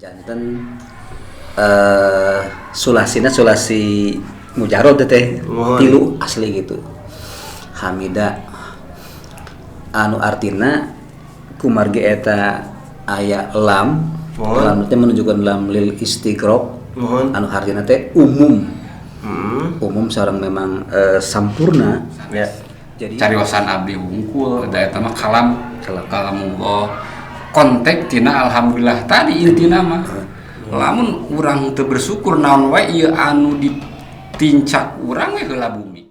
Janten sulasina sulasi mujarod teh tilu asli gitu. Hamida anu artina kumargi eta aya lam, lam teh menunjukkan lam lil istighroq, anu artina teh umum. Umum sareng memang sampurna. Ya. Jadi cariosan abdi hungkul da eta mah kalam kalamullah. Konteks tina alhamdulillah tadi intina mah. Lamun urang teu bersyukur naon wae ieu anu ditincak urang we heula bumi.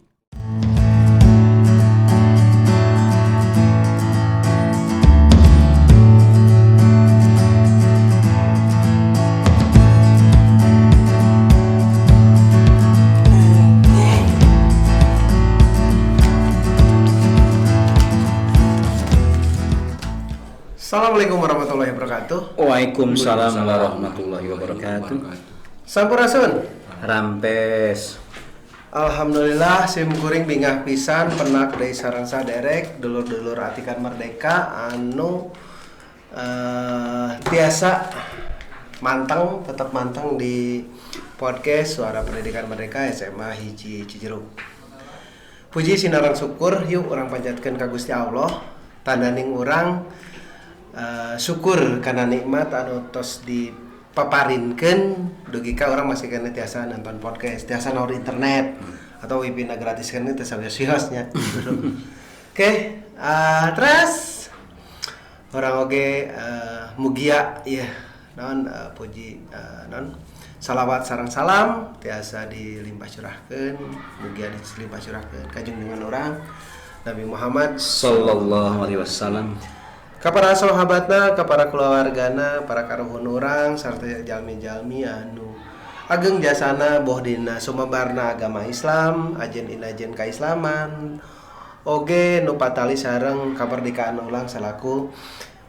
Assalamualaikum warahmatullahi wabarakatuh. Waalaikumsalam warahmatullahi wabarakatuh. Sampurasun. Rampes. Alhamdulillah sim kuring bingah pisan penak deui sareng saderek dulur-dulur Atikan Merdeka anu tiasa manteng, tetap manteng di podcast Suara Pendidikan Merdeka SMA Hiji Cijeruk. Puji sinareng syukur yuk urang panjatkeun ka Gusti Allah tandaning urang syukur karena nikmat anu tos dipaparinkeun dugi ka urang masih keneh tiasa nonton podcast, tiasa naur internet atau wifi na gratis kan teh sawios-wios nya. Oke, terus urang oge mugia ieu naon puji naon salawat sareng salam tiasa dilimpah curahkeun, mugia dilimpah curahkeun ka junjungan urang Nabi Muhammad sallallahu alaihi wasallam. Ka para sahabatna, ka para keluargana, para karuhun urang sarta jalmi-jalmi anu ageng jasana boh dina sumebarna agama Islam, ajen inajen kaislaman, oge nu patali sareng kamerdekaan ulang salaku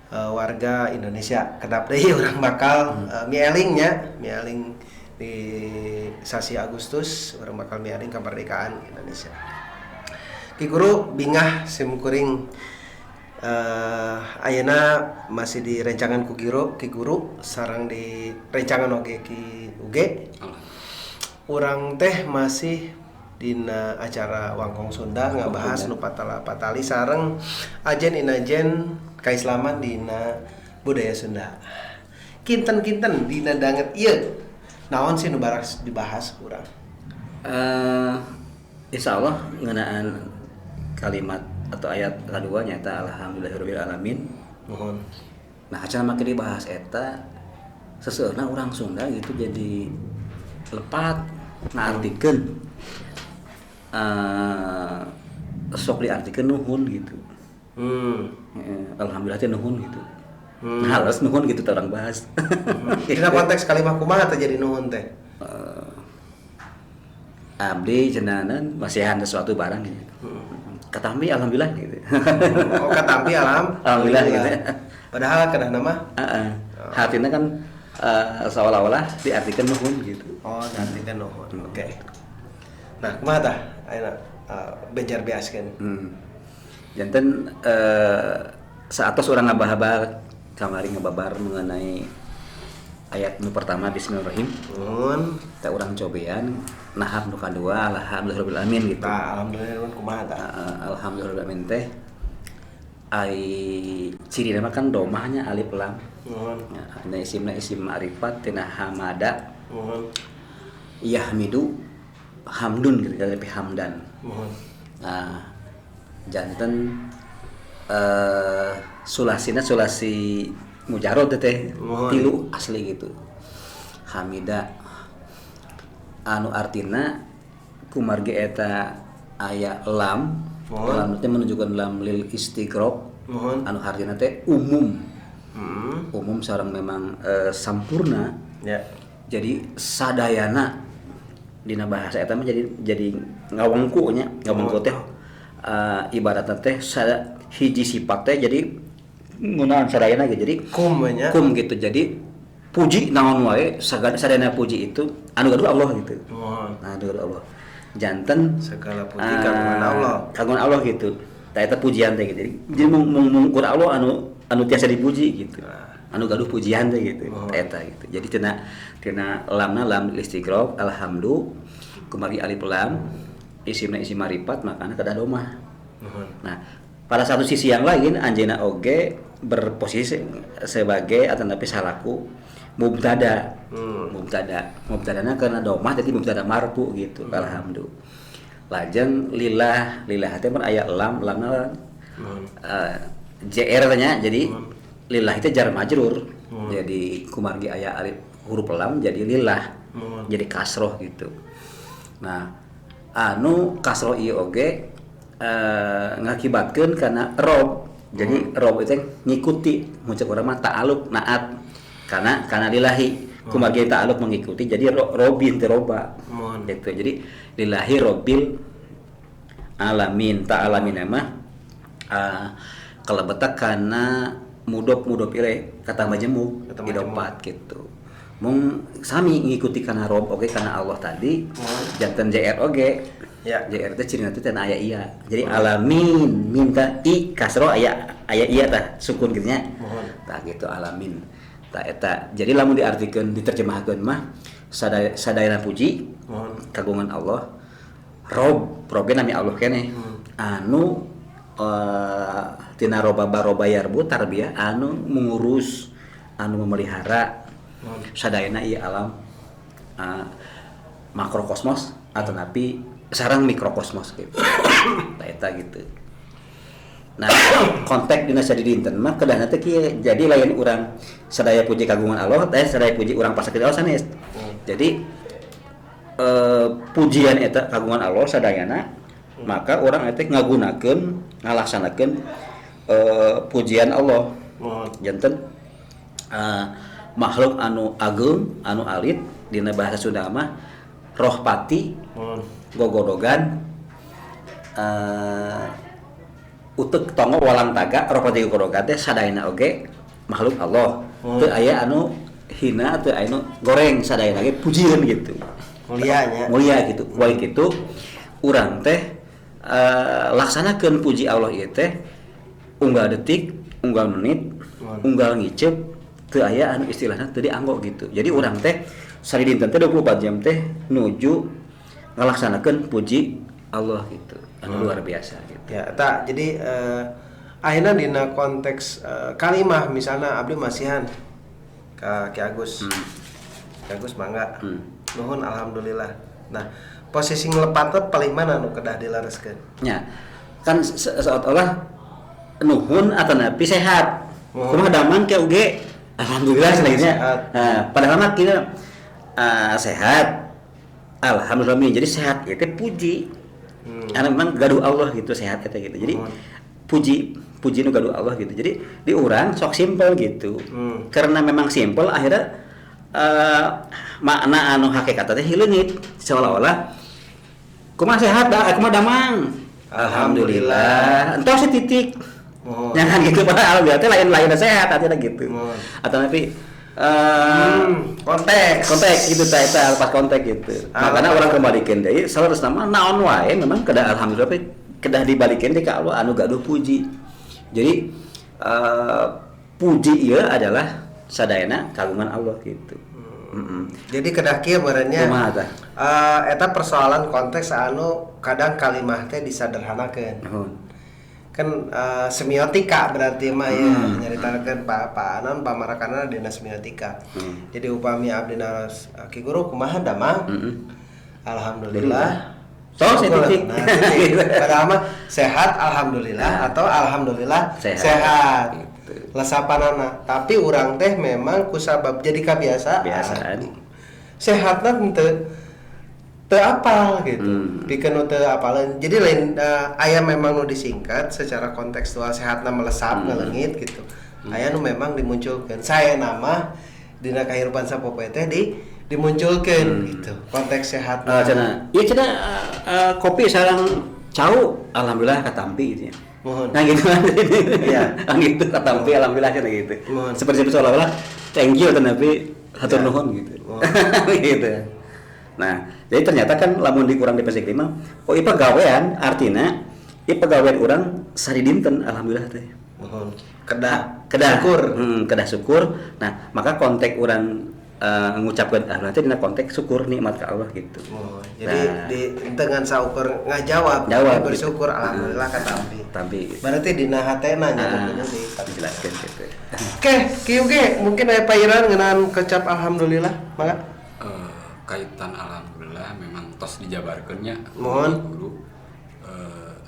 warga Indonesia. Kedap deui urang bakal mieling nya, mieling di sasi Agustus urang bakal mieling kemerdekaan Indonesia. Ki guru bingah sim kuring ayeuna masih di rencangan ku Giro, Ki Guru sareng di rencangan oge Ki Uge. Urang teh masih dina acara Wangkong Sunda ngabahas nu patali sareng ajen inajen kaislaman dina budaya Sunda. Kinten-kinten dina danget ieu naon sih nu baras dibahas urang? Insyaallah ngeunaan kalimat atau ayat kedua nyata alhamdulillahirabbil alamin. Mohon. Nah, acara make dibahas eta seseueurna urang Sunda gitu jadi lepat ngartikeun. Sok diartikeun nuhun gitu. Alhamdulillah teh nuhun gitu. Nah, halus nuhun gitu teh urang bahas. Dina konteks kalimat kumaha teh jadi nuhun teh? Abdi cenah masihan sesuatu barang gitu. Katampi alhamdulillah gitu. Oh, katampi alhamdulillah gitu. Padahal kedah nama heeh. Hatina kan seolah-olah diartikan nuhun gitu. Oh, diartikan nuhun. Oke. Okay. Nah, kumaha tah ayeuna bejar beaskeun. Janten saatos urang ngabahaba kamari ngababar mengenai ayat nu pertama bismillahirrahmanirrahim. Nuhun. Teh urang cobean nahap nu kadua alhamdulillahirabbil alamin gitu. Tah alhamdulillah kumaha tah? Alhamdulillahirabbil alamin teh ai cirina mah kan domahnya alif lam. Nuhun. Nah, isimna isim ma'rifat tina hamada. Nuhun. Yahmidu hamdun gitu dari hamdan. Nuhun. Nah, janten sulasina sulasi mujarod teh tilu asli gitu. Hamida anu artina kumargi eta aya lam, lam teh menunjukkan lam lil istighroq, anu artina teh umum. Umum sareng memang sampurna. Ya. Jadi sadayana dina bahasa eta mah jadi ngawengku nya, ngawengku teh ibaratna teh hiji sifat teh jadi ngunaan sadayana gitu. Jadi kum nya. Kum gitu. Jadi puji naon wae sadayana puji itu anu gaduh Allah gitu. Nah, anu gaduh Allah. Janten segala puji kagungan Allah. Kagungan Allah gitu. Tah eta pujian teh gitu. Jadi mung Allah anu tiasa dipuji gitu. Nah. anu gaduh pujian teh gitu. Eta gitu. Jadi tina lamna lam istighroq alhamdu kumargi alif lam isimna isim marifat makana kedah domah. Nah, pada satu sisi yang lain anjeunna oge berposisi sebagai atanapi salaku mubtada. Mubtadana karena domah jadi mubtada marfu gitu. Alhamdu. Lajeng lillah teh mun aya lam lamna JR tanya jadi lillah itu jar majrur. Jadi kumargi aya alif huruf lam jadi lillah. Jadi kasroh gitu. Nah, anu kasroh ieu oge ngakibatkeun karena rob. Jadi rob itu ngikuti mun cek urang mah ta'aluk naat. Karena lillahi kumargi ta'aluk mengikuti jadi robin teh roba. Gitu. Jadi lillahi robbil alamin ta'alamin mah kalebetak kana mudop ile kata majemuk idopat gitu. Mung sami ngikuti kana rob oge kana Allah tadi janten JR oge. Ya. JR teh cirina teh aya iya. Jadi alamin minta i kasro aya iya tah sukun kitu nya. Tah gitu alamin. Tah eta. Jadi lamun diartikeun diterjemahkeun mah sadayana puji kagungan Allah. Rob ge nami Allah keneh. Anu tina roba baroba yarbu tarbiyah anu mengurus anu memelihara sadayana ieu alam makrokosmos atau napi sareng mikrokosmos gitu. Tah eta gitu. Nah, konteks dina sadidinten mah kedahna teh kieu. Jadi lain urang sadaya puji kagungan Allah teh sadaya puji urang pasakit Allah sanes. Jadi pujian eta kagungan Allah sadayana maka orang eta ngagunakeun ngalaksanakeun pujian Allah. Janten makhluk anu ageung anu alit dina bahasa Sunda mah roh pati gogodogan utek tongo walang taga roh pati gogodogan teh sadayana oge makhluk Allah. Teu aya anu hina teu aya anu goreng sadayana ge pujieun gitu. Mulia nya. Mulia gitu. Wae kitu urang teh laksanakeun puji Allah ieu teh unggal detik, unggal menit, unggal ngiceup teu aya anu istilahna teu dianggo gitu. Jadi urang teh sadidinten teh 24 jam teh nuju ngalaksanakeun puji Allah gitu. Anu luar biasa gitu. Ya, tak jadi akhirnya dina konteks kalimah misalnya abdi masihan ka Ki Agus. Ki Agus mangga. Nuhun alhamdulillah. Nah, posisi ngelepatna paling mana nu kedah dilareskeun? Nya. Kan seolah-olah nuhun atanapi sehat. Kumaha damang ke uge? Alhamdulillah sebenarnya. Nah, padahal mah kita sehat. Alhamdulillah. Jadi sehat itu puji. Karena memang gaduh Allah gitu sehat eta gitu. Jadi puji nu gaduh Allah gitu. Jadi di urang sok simpel gitu. Karena memang simpel akhirnya makna anu hakikat teh hileungit seolah-olah kumaha sehat dah kumaha damang. Alhamdulillah. Entos titik. Jangan gitu padahal alhamdulillah teh lain-lain sehat artinya gitu. Atau nanti konteks gitu tah eta lepas konteks gitu. Makanya orang kembalikan deui salarasna mah naon wae memang kedah alhamdulillah kedah dibalikeun deui ka Allah anu gaduh puji. Jadi puji ieu adalah sadayana kagungan Allah gitu. Jadi kedah kieu meureunnya. Kumaha tah? Eta persoalan konteks anu kadang kalimah teh disederhanakeun. Kan semiotika berarti mah ya nyaritakeun Pak Anon pamarakanna dina semiotika. Jadi upami abdi naros Ki Guru kumaha damang? Alhamdulillah. So titik. Nah, titik. Padahal mah sehat alhamdulillah atau alhamdulillah sehat. Gitu. Lesapanana. Tapi urang teh memang kusabab jadi kabiasaan. Biasaan. Sehatna henteu teu apal gitu. Pikeun nu teu apaleun. Jadi lain aya memang nu disingkat secara kontekstual sehatna melesap ngeleungit gitu. Aya nu memang dimunculkeun. Saya nama dina kahirupan sapopoe teh dimunculkeun gitu. Konteks sehatna. Cenah. Ieu cenah kopi sareng cau alhamdulillah katampi gitu ya. Mohon. Nah gitu kan. Iya. Nah gitu katampi alhamdulillah cenah gitu. Mohon. Seperti seolah-olah thank you tapi hatur nuhun gitu. Gitu. Nah, jadi ternyata kan lamun dikurang di pesik 5, oh ieu pagawean artina ieu pagawean urang sadidinten alhamdulillah teh. Mohon. Kedah kedah syukur. Kedah syukur. Nah, maka konteks urang ngucapkeun alhamdulillah teh dina konteks syukur nikmat ka Allah gitu. Oh, jadi nah, di dengan saukur ngajawab jawab, bersyukur gitu. Alhamdulillah kata abdi. Tampi gitu. Berarti dina hatena nya dijelaskeun gitu. Oke, kieu ge mungkin aya pairan ngeunaan kecap alhamdulillah, mangga. Kaitan alhamdulillah memang tos dijabarkeun nya. Mohon guru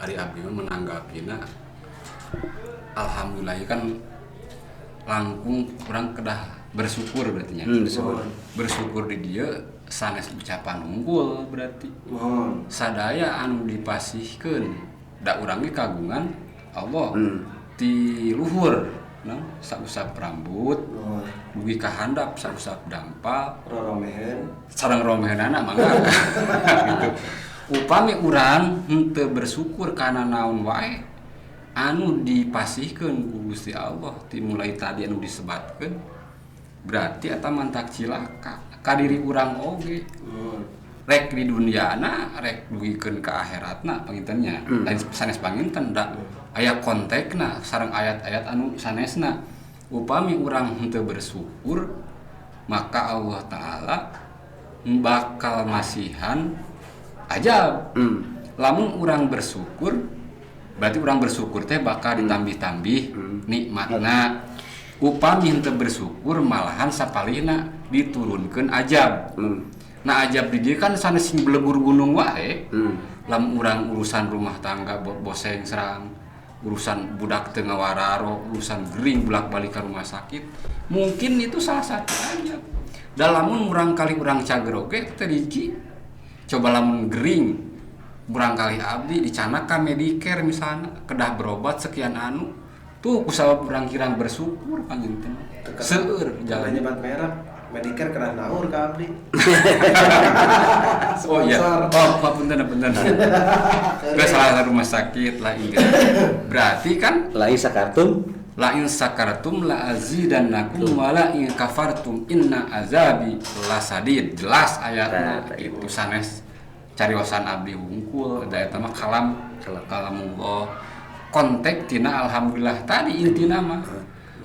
ari abdi mah menanggapina alhamdulillah kan langkung kurang kedah bersyukur berarti nya. Bersyukur. Bersyukur di dia sanes ucapan unggul berarti. Sadaya anu dipasihkeun da urang ge kagungan Allah. Ti luhur nah sausap rambut, dugi ka handap sausap dampal, roromehen sareng romeheunana mangga. Gitu. Upami urang henteu bersyukur kana naon wae anu dipasihkeun ku Gusti Allah ti mulai tadi anu disebatkeun berarti eta mantak cilaka ka diri urang oge. Rek di duniana rek dugikeun ka akhiratna pangintennya. Lain sanes panginten da aya kontekna sareng ayat-ayat anu sanesna. Upami urang henteu bersyukur maka Allah Ta'ala bakal masihan ajab. Lamun urang bersyukur berarti urang bersyukur teh bakal ditambih-tambih nikmatna. Upami henteu bersyukur malahan sapalihna diturunkeun ajab. Nah ajab di dieu kan sanes sing belegur gunung wae. Lamun urang urusan rumah tangga boseng serang, urusan budak teu ngawararo, urusan gering bolak-balik ka rumah sakit, mungkin itu salah satu ajab. Da lamun urang kali urang cager oge teu hiji. Coba lamun gering urang kali abdi dicanak ka Medicare misalnya kedah berobat sekian anu tuh kusabab urang kirang bersyukur panginten seueur jalan nyebat merek Medicare kedah naur ka abdi. Oh iya, oh punten punten. Ke salah satu rumah sakit lah ingat. Berarti kan la in sakartum la in sakartum la azidannakum wa la in kafartum inna azabi lasadid. Jelas ayatna itu sanes cariosan abdi hungkul da eta mah kalam kalamullah. Kontek tina alhamdulillah tadi intina mah.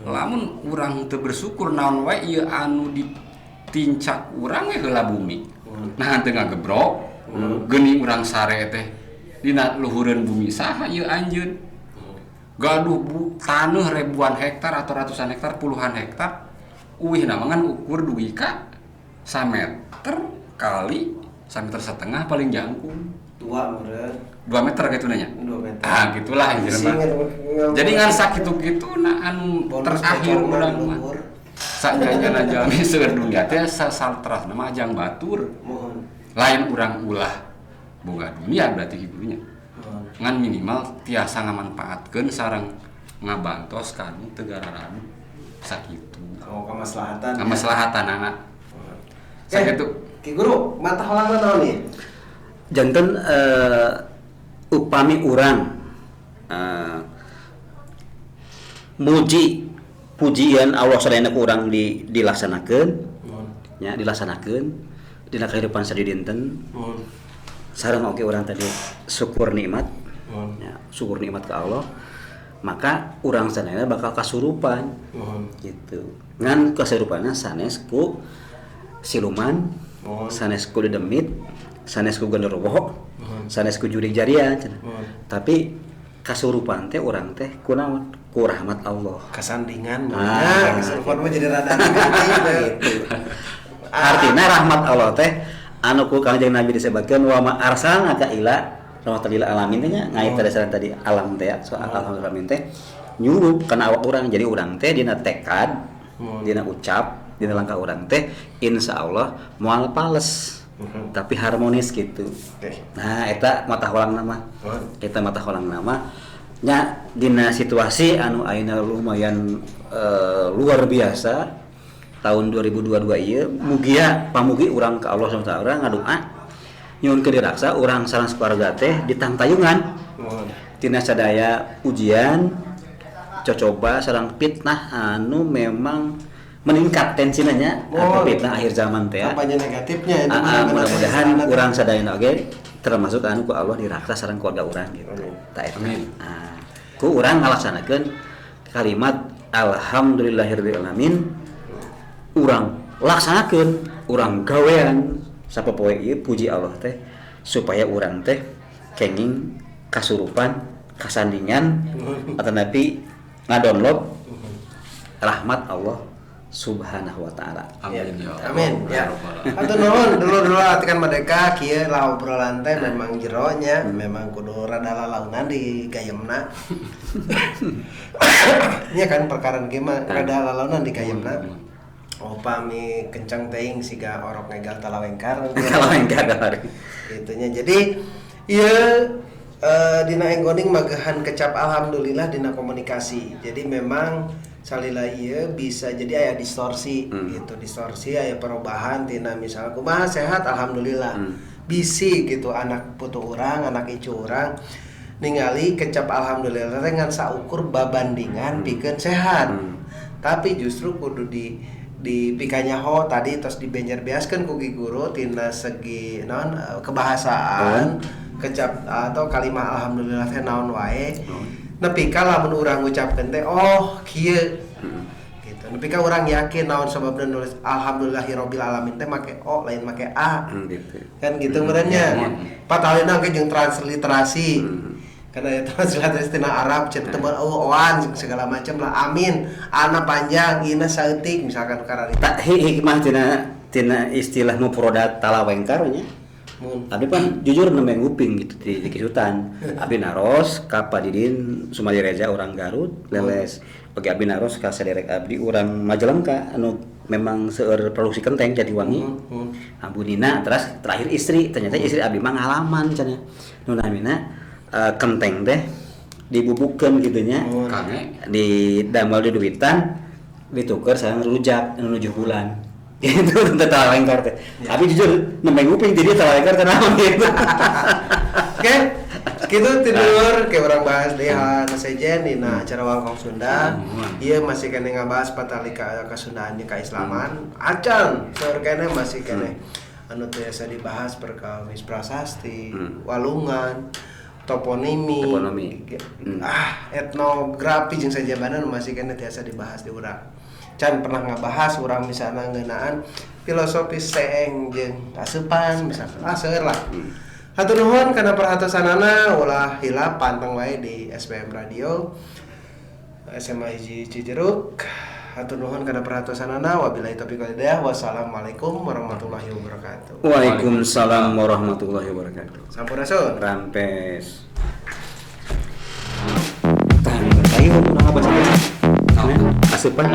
Lamun urang teu bersyukur naon wae ieu anu ditincak urang we heula bumi. Nah teu ngagebrok, geuning urang sare teh dina luhureun bumi saha ieu anjeun. Gaduh taneuh ribuan hektar atau ratusan hektar, puluhan hektar. Uwihna mah ngan ukur dugi ka sameter kali sameter setengah paling jangkung. 2 meter gitu nanya. 2 meter. Ah, gitulah anjeun mah. Jadi ngan sakitu-kitu na anu terakhir urang mah. Sakjana jalmi seueur dunia teh sasaltrasna mah ajang batur. Lain urang ulah boga dunia berarti kitu nya. Ngan minimal tiasa ngamanfaatkeun sareng ngabantos ka anu teu gararadu sakitu. Oh, kamaslahatan. Kamaslahatanana. Sakitu. Ki guru, mata holangna naon ieu? Janten upami urang muji pujian Allah sadayana ku urang dilaksanakeun nya dilaksanakeun dina kehidupan sadidinten sareng oge urang tadi syukur nikmat nya syukur nikmat ka Allah maka urang sadayana bakal kasurupan gitu ngan kasurupanna sanes ku siluman sanes ku dedemit sanes ku genderuwo, sanes ku jurig jarian, tapi kasurupan teh urang teh kunaon ku rahmat Allah. Kasandingan, nah, kasurupan mah jadi rada gitu. Artinya rahmat Allah teh anu ku Kangjeng Nabi disebutkeun wa ma arsalnaka ila rahmatan lil alamin teh nya ngait tadi tadi alam teh soal alhamdulillah teh nyurup kana awak urang jadi urang teh dina tekad, dina ucap, dina langkah urang teh insyaallah moal pales. Tapi harmonis gitu. Nah, eta mata holang nama. Eta mata holang nama. Nya dina situasi anu ayeuna lumayan luar biasa tahun 2022 ieu mugia pamugi urang ka Allah Subhanahu wa taala ngadoa nyuhunkeun diraksa urang sareng sakeluarga teh ditangtayungan. Tina sadaya ujian cocoba sareng fitnah anu memang meningkat tensinya atau fitnah akhir zaman teh ya. Kampanye negatifnya itu mudah-mudahan urang sadayana oge termasuk anu ku Allah diraksa sareng keluarga urang gitu. Tah eta. Ku urang ngalaksanakeun Kalimat alhamdulillahirabbil alamin urang laksanakeun, urang gawean sapopoe ieu puji Allah teh supaya urang teh kenging kasurupan, kasandingan atanapi ngadownload rahmat Allah Subhanahu wa taala. Amin ya Allah. Amin ya. Hatur nuhun dulur-dulur Atikan Merdeka kieu lah obrolan teh memang jero nya, memang kudu rada lalaunan di gayemna. Nya kan perkara ge mah rada lalaunan di gayemna. Oh pami kencang teuing siga orok ngegal talawengkar. Talawengkar kamari. Itunya. Jadi ieu dina enggoning magehan kecap alhamdulillah dina komunikasi. Jadi memang salila ieu bisa jadi aya distorsi gitu, distorsi aya perubahan tina misalnya kumaha sehat alhamdulillah. Bisi gitu anak putu urang, anak icu urang ningali kecap alhamdulillah teh ngan saukur babandingan pikeun sehat. Tapi justru kudu di pikanyaho tadi tos dibenjer biaskeun ku guru tina segi naon kebahasaan kecap atau kalimah alhamdulillah teh naon wae. Nepi ka lamun urang ngucapkeun teh oh kieu gitu. Nepi ka urang yakin naon sababna nulis alhamdulillahirabbil alamin teh make o lain make a. Gitu. Kan gitu meureunnya. Patalina engke jeung transliterasi. Karena ya transliterasi tina Arab cenah teu oan segala macam lah amin. Ana panjang ina saeutik misalkan kararitu. Tak hikmah tina istilah mufrodat talawengkar nya. Abi pan jujur nembe nguping gitu di Kisutan. Abi naros ka Pak Didin Sumadi Reza orang Garut leles. Oke abi naros ka saderek abdi urang Majalengka anu memang seueur produksi kenteng Jatiwangi. Ambunina terus terakhir istri, ternyata istri abi mah ngalaman cenah. Nu namina kenteng teh dibubukeun kitu nya. Di damel di duitan dituker sareng rujak anu 7 bulan. Itu tentang talawengkar teh. Tapi jujur nembe nguping jadi talawengkar teh naon gitu. Oke. Gitu tidur kayak orang bahas deh hal sejen dina acara Wangkong Sunda. Ieu masih kene ngabahas patali ka kasundaan jeung kaislaman. Acan seueur kene masih kene anu tiasa dibahas perkawis prasasti, walungan, toponimi, etnografi jeung sajabana masih kene tiasa dibahas di urang. Can pernah ngabahas urang misalna ngeunaan filosofi seeng jeung asupan misalna seueur lah. Hatur nuhun kana perhatosanana ulah hilap panteng wae di SPM Radio SMA Hiji Cijeruk. Hatur nuhun kana perhatosanana wabillahi taufiq wal hidayah. Wassalamualaikum warahmatullahi wabarakatuh. Waalaikumsalam warahmatullahi wabarakatuh. Sampurasun. Rampes. Tah, ayo urang ngabahas. Asupan.